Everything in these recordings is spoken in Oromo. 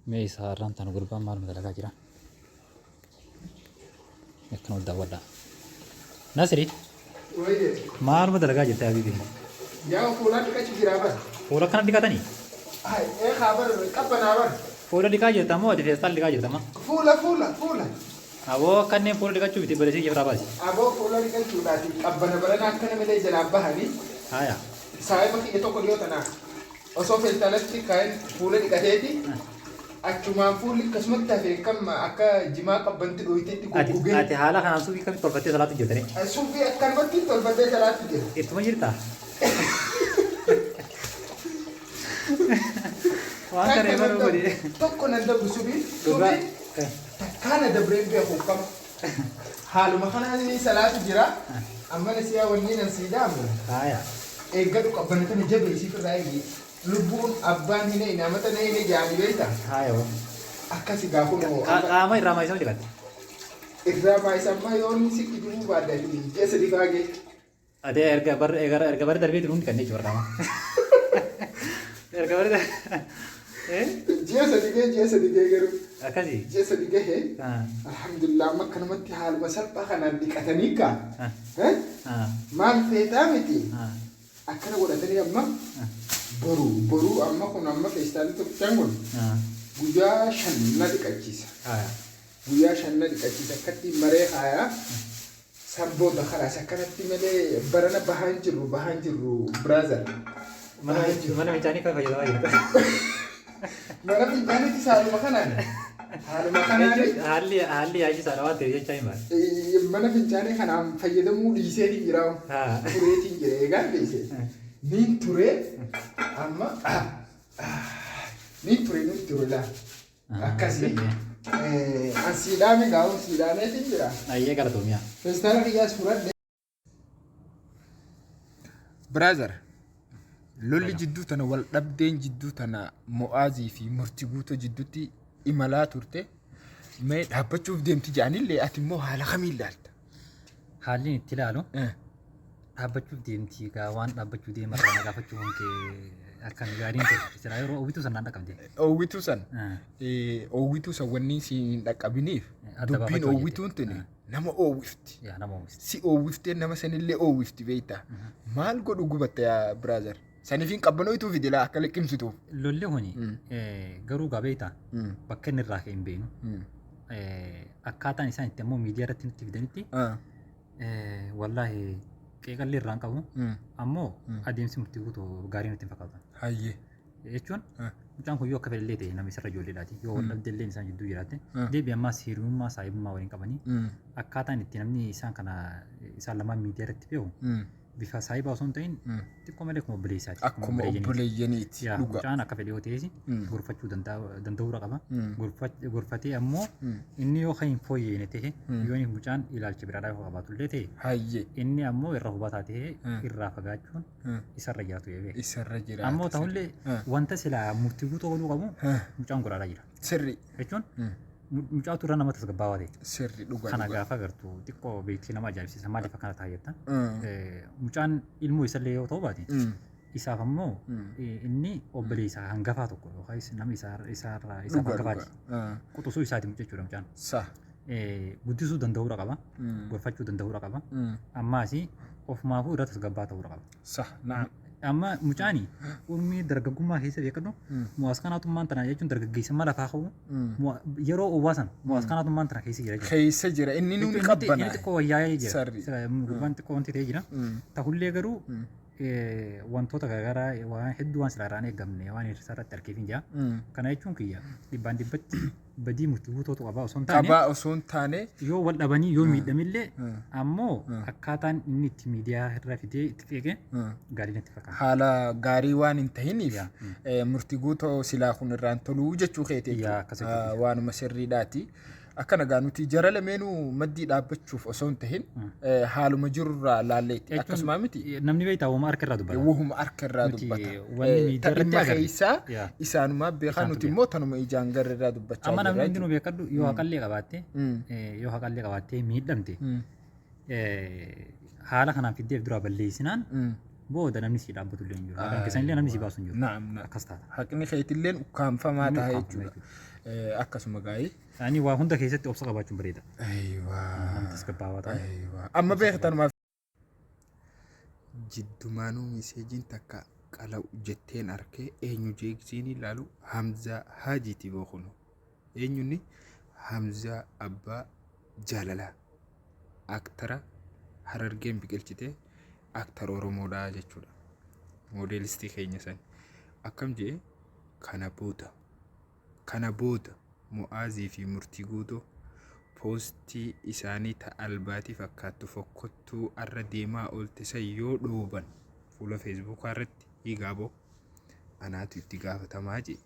Mee isa har'aan tana gurbaan maaluma dalagaa jira? Akkana ol daawwadhaa. Nasri Wayye. maaluma dalagaa jirta habiibi? Yaa fuula dhiqachu jira bar. Fuula akkana dhiqatanii? Hai, ee kaa bar qabbanaa bar. Fuula dhiqaa jirta moo ati feestaal dhiqaa jirta ma? Fuula fuula fuula. Aboo kanneen fuula dhiqachuu miti balesii jifraa baasi. Aboo fuula dhiqachuudhaati qabbana barana akkana malee jalaa bahanii. Haya. Saahiba kiyya tokko dhiyoo tanaa osoo feestaalatti kaa'een fuula dhiqateeti achumaan fuulli akkasumatti hafe akkam akka jimaa qabbanti dhooytetti Ati goggogee. ati haala kanaan suufii akkamitti tolfattee salaatu jirta ree? Suufii akkanumatti tolfadhee salaatu jira. Ittuma jirtaa? Waan kana Takka imaluu nan godhi. dabru. Tokko nan dabru subii. Dhugaa. Subii takkaa na dabreen beeku kam. Haaluma kanaan inni salaatu jira. Amma na siyaa wanni nan sii dhaamu. Haaya. Eeggadhu qabbana tana jabeessiif irraa eegi. Lubbuun abbaan hin eeyne amata na eeyne jaanii beekta. Haaya hoo. Akkasi gaa kunoo amma Qaama irraa maayisama dhiqatte. irraa maayisa amma yoon si kijibuu baadde ati ji'a sadi faagee. Ati erga bar erga erga bara darbeetiin hundi kanneen jechuudha qaama. Erga bara eh Ji'a 3 gahee ji'a 3 gahee garuu. Akkasii. Ji'a 3 gahee. Alhamdulillah, amma akkanumatti haaluma salphaa kanaan dhiqatanii kaa. Eh? Maal feetaa miti. Akkana godhatanii amma boru boru amma kun amma feestaalli tokkichaan kun guyyaa 5 na dhiqachiisa. Guyyaa 5 na dhiqachiisa, akkatti maree kaayaa. San booda kalaas akkanatti malee barana bahaan jirru, bahaan jirru, brother. Mana Bahaan jirru. mana fincaanii kan fayyadamaa jirta. Mana fincaaniitis haaluma kanaan. Haaluma kanaan. Jechuun haalli yaachisaadha waan ta'eef jecha himaa. Mana fincaanii kanaan fayyadamuu dhiiseetiin jira. Tureetiin jira eegaan dhiise. Niin ture amma niin ture niin ture laa. Akkasii. An siidhaame gaa'uun siidhaameetiin jira. Ayyee, galatoomiyaa. Feestaala kiyyaas fudhadhe. Brother, lolli jidduu tana wal dhabdeen jidduu tana Mo'aazii fi Murti Guutoo jidduutti imalaa turte. Mee dhaabbachuuf deemti jedhanillee ati immoo haala kamiin ilaalta? Haalli itti ilaalu dhaabbachuuf deemti egaa waan dhaabbachuu deemarraa na gaafachuu kun kee akkan gaariin ta'e silaa yeroo oowwituu sanaan dhaqqabde. Oowwituu san oowwituu san wanni si hin dhaqqabiniif Adda dubbiin baafachuu oowwituun tuni nama oowwifti. Yaa, nama oowwisti. Si oowwiftee nama sanillee oowwifti beektaa. Maal godhu gubatta yaa brother? Saniif hin qabbanooytuu fide laa akka liqimsituuf. Lolli kuni garuu gaa beektaa bakka inni irraa ka'e hin beeknu. Akkaataan isaan itti ammoo miidiyaa irratti nutti fidanitti wallaahi qeeqallee irraa hin qabu. Ammoo adeemsi Murtii Guutuu gaarii nutti hin fakkaatu. Jechuun mucaan kun yoo akka fedhallee ta'e nama isarra ijoolleedhaati. Yoo wal dhabdellee isaan jidduu jiraatte deebi ammaas hiriyummaa saahibummaa waliin qabanii akkaataan itti namni isaan kana isaan lamaan miidiyaa irratti beeku bifa saahibaa osoo hin ta'in xiqqoo malee akkuma obboleessaati. Akkuma obboleeyyaniiti. Yaa, Dhuga. mucaan akka fedhe yoo ta'es gorfachuu danda'uudha qaba. Gorfatee ammoo inni yoo kan hin fooyyene ta'e, yoo inni mucaan ilaalcha biraadhaa yoo qabaatullee ta'e inni ammoo irra hubataa ta'e irraa fagaachuun isarra jiraatu jedhee. Isarra jiraata. Ammoo ta'ullee wanta silaa Murtii Guutuu godhuu qabu mucaan godhaadhaa jira. Jechuun mucaatu irra nama tasgabbaawaa ta'e. Sirri dhuga. Kana Dhuga. gaafa agartu xiqqoo beektii nama ajaa'ibsiisa, maaliif akkana ta'a jetta. Mucaan ilmoo isallee yoo ta'u baate isaaf ammoo inni obboleessa hangafaa tokko yookaas nama isaarraa isaaf hangafaati. Quxisuu isaati jechuudha mucaan. Guddisuu danda'uudha qaba. Gorfachuu danda'uudha qaba. Ammaas ofumaafuu irra tasgabbaa ta'uudha qaba. Sah. Naam. Amma mucaani umrii dargaggummaa keessa beekadhu mu'aas kanaatummaan tana jechuun dargaggeessummaa lafaa ka'u yeroo owwaa sana mu'aas kanaatummaan tana keessa jira jechuudha. Keessa jira inni nuun Inni qabbanaa. xiqqoo wayyaa'ee jira. Sirrii. Gurbaan xiqqoo wanti ta'ee jira. Ta'ullee garuu wantoota garaagaraa waan hedduu waan silaa irraa hin eegamne waan isa irratti argeef hin jira. Kana jechuun kiyya dhibbaan dhibbatti badii Murtii Guutuutu qabaa osoo hin taane Qabaa osoo hin taane yoo wal dhabanii yoo miidhamillee ammoo akkaataan inni itti miidiyaa irra fidee itti qeeqe gaarii natti fakkaata. Haala gaarii waan hin tahiniif Yaa. Murtii Guutoo silaa kun irraan toluu jechuu keeti Yaa, jechuudha. akkas jechuudha. Waanuma sirriidhaati. Akkana gaa nuti jara lameenuu maddii dhaabbachuuf osoo hin tahin haaluma jirurraa laalleetti Jechuun akkasuma miti. Namni beektaa wama harka irraa dubbata. Wahuma harka irraa Nuti dubbata. wanni miidiyaa Ta irratti dhimma agarre. keessaa Yaa. isaanumaa beekaa Isaantu nuti beeka. immoo tanuma ijaan garri irraa dubbachaa Amma namni jirra hundinuu jechuudha. beekadhu yoo haqallee qabaatte yoo haqallee qabaattee miidhamte haala kanaan fiddeef duraa balleessinaan Booda namni sii dhaabbatu illee hin jiru. Haqaan keessan illee namni sii baasu hin jiru. Naam naam. Akkas taata. Haqni keetilleen ukkaamfamaa Inni ta'a ukkaamfama jechuudha. Akkasuma gaa'ee. Ani waa hunda keessatti obsa qabaachuun bareeda. Ayiwaa. Namni tasgabbaawaa ta'e. Ayiwaa. Amma beektanumaaf. Jiddumaanuu miseejiin takka qala'u jetteen arkee eenyu jeegsiin ilaalu Hamzaa Haajiiti bookunu. Eenyunni Hamzaa abbaa jaalalaa. Aktara Harargeen biqilchite aktara Oromoodha jechuudha. Moodeelistii keenya san. Akkam jee kana booda Kana booda Mu'aazii fi Murtii Guutoo poostii isaanii ta albaatii fakkaattu fokkottuu arra deemaa oolte san yoo dhooban fuula feesbuukaa irratti hiigaa boo anaatu itti gaafatamaa jee.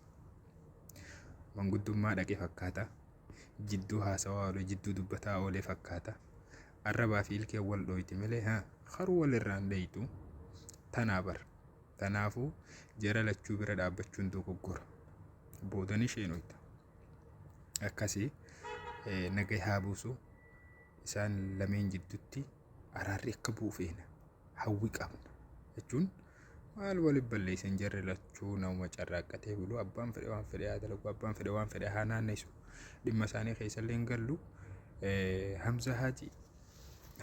Manguddummaa dhaqe fakkaata. Jidduu haasawaa oole jidduu dubbataa oole fakkaata. Arrabaa fi ilkeen wal dhooyti malee haa karuu wal irraan dheeytu. Tanaa bar. Tanaafuu jara lachuu bira dhaabbachuun dogoggora. Booda ni sheenoyta. Akkasi nagaya haa buusu. Isaan lameen jiddutti araarri akka bu'u feena. Hawwi qabna. Jechuun maal waliin balleessan jarri lachuu nama carraaqqatee bulu abbaan fedhe waan fedhe haa dalagu abbaan fedhe waan fedhe haa naannessu dhimma isaanii keessallee hin gallu. Hamza Haji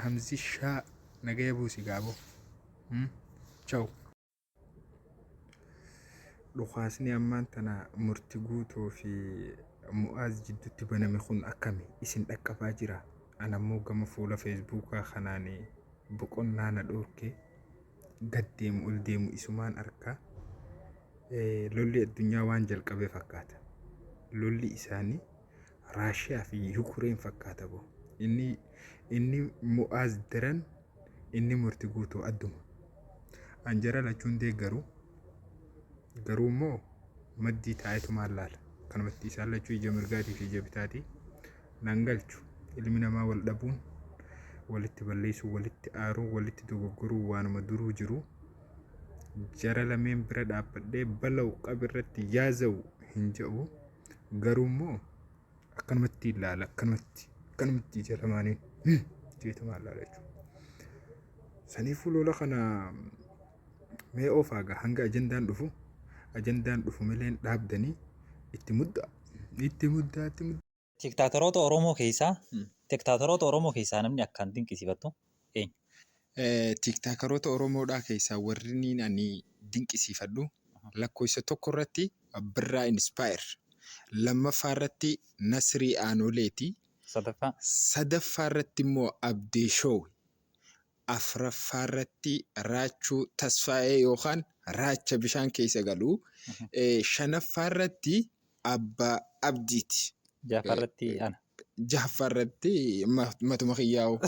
Hamzi Shaa nagaya buusi gaaboo. Ciao. Dhukaasni ammaan tana Murti Guutoo fi Mu'aaz jidduutti baname kun akkami isin dhaqqabaa jira? An ammoo gama fuula Feesbuukaa kanaan boqonnaa na dhoorke gad deemu ol deemu isumaan arka. Lolli addunyaa waan jalqabe fakkaata. Lolli isaanii Raashiyaa fi Yukureen fakkaata boo. Inni Mu'aaz daran inni Murti Guutoo adduma. An jara lachuun deeggaru garuu immoo maddii taa'etumaan laala. Kanumatti isaan lachuu ija mirgaatii fi ija bitaatii nan galchu. Ilmi namaa wal dhabuun, walitti balleessuun, walitti aaruun, walitti dogoggoruun waanuma duruu jiru. Jara lameen bira dhaabbadhee bala'u qabirratti yaaza'u hin jedhu. Garuu immoo akkanumatti ilaala akkanumatti akkanumatti ija lamaaniin jeetumaan ilaala jechuudha. Saniifuu lola kana mee oofaa gaa hanga ajandaan dhufu ajandaan dhufu malee dhaabdanii itti muddaa itti muddaa itti muddaa. Tiktaataroota Oromoo keessaa Tiktaataroota Oromoo keessaa namni akkaan dinqisiifattu eenyu? Tiktaakeroota Oromoodhaa keessaa warri niin ani dinqisiifadhu lakkoofsa tokko irratti Birraa Inspire, lammaffaa irratti Nasrii Aanoleeti, Sadaffaa. sadaffaa irratti immoo Abdee Show, afraffaa irratti Raachuu Tasfaayee yookaan Raacha bishaan keessa galu, shanaffaa irratti Abbaa Abdiiti. Jahaffaa irratti ana. Jahaffaa irratti matuma kiyyaa'u.